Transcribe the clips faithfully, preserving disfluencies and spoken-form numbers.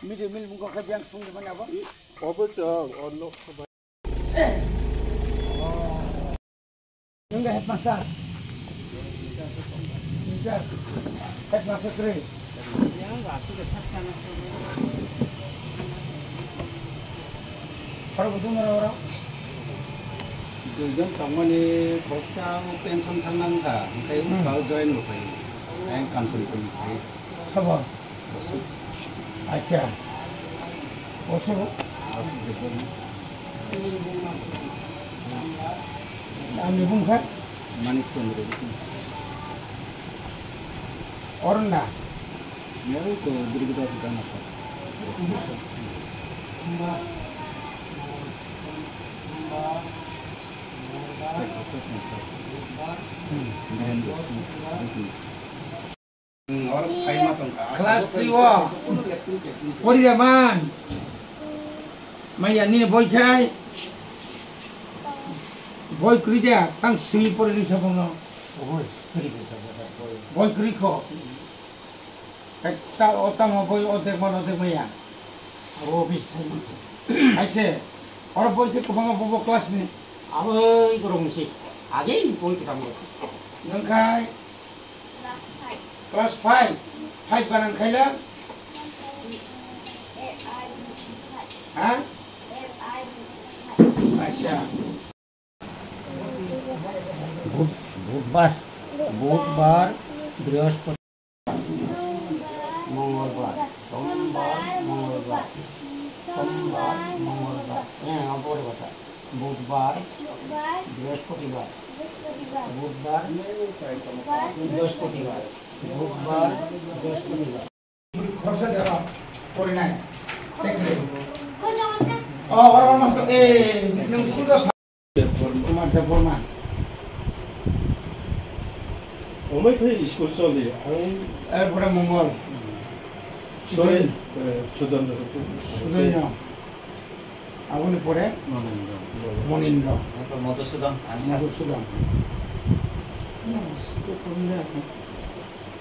Midi mil mungkha khe yang sung di mani abo? Obo chwng, ono. Nung da headmaster? Headmaster kwrwi? Khorok bwswk mora oro? Duijon tongmani khoroksa pension thangna wngkha, hwnkhe Hmm. join rwphai. Ang Kanpuri kuni khai. Sabo? Acha. Oso? Ani bung kha? Manik Chandra. Orna? Ya, itu Durga Dana. Hmm. Class three o. Pori da man. Maya nini boi khai. Boi kwrwi da, tang swi pori ri sabung no. Boi kwrwi kho. Kai ta o tamo boi o dek man o dek maya. Abo bis sai man. Aise. Oro boi khe kwbang bo bo class ni. Abo i borok ni se. Age ni boi kwcham rok. Nang khai. Class five. Five ganang khaila? Ha? Acha. Bud-, budbar, budbar, brihospoti. Mongolbar, sombar, mongolbar, sombar, mongolbar. Eh, apa boleh baca? Budbar, Budbar, brihospoti bar. Brihospoti bar. Budbar, Budbar, brihospoti bar. Budbar, brihospoti bar. Khoroksa jaga porinai. Tekre. Oh, orang orang masuk. Eh, nang school da. Kumar Debbarma. Omai khai school choli. Ang Er pore Mongol. Suren, eh, Sudan. Suren. Aboni pore Monindra. Monindra. Madhusudan. Madhusudan.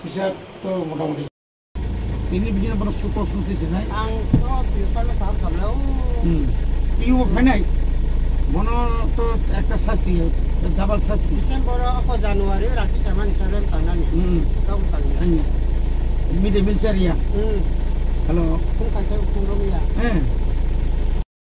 Teacher to motamoti. Ini bising pura suko suti sinai. Ang to tutor na sahab samlao. Hmm. Iyo phainai. Bono to ekta sasti, double sasti. December o ko January rati chamani seven tanani. Hmm. Tau tanani. Mide mil chariya. Hmm. Hello. Kung kai kung romiya. Eh.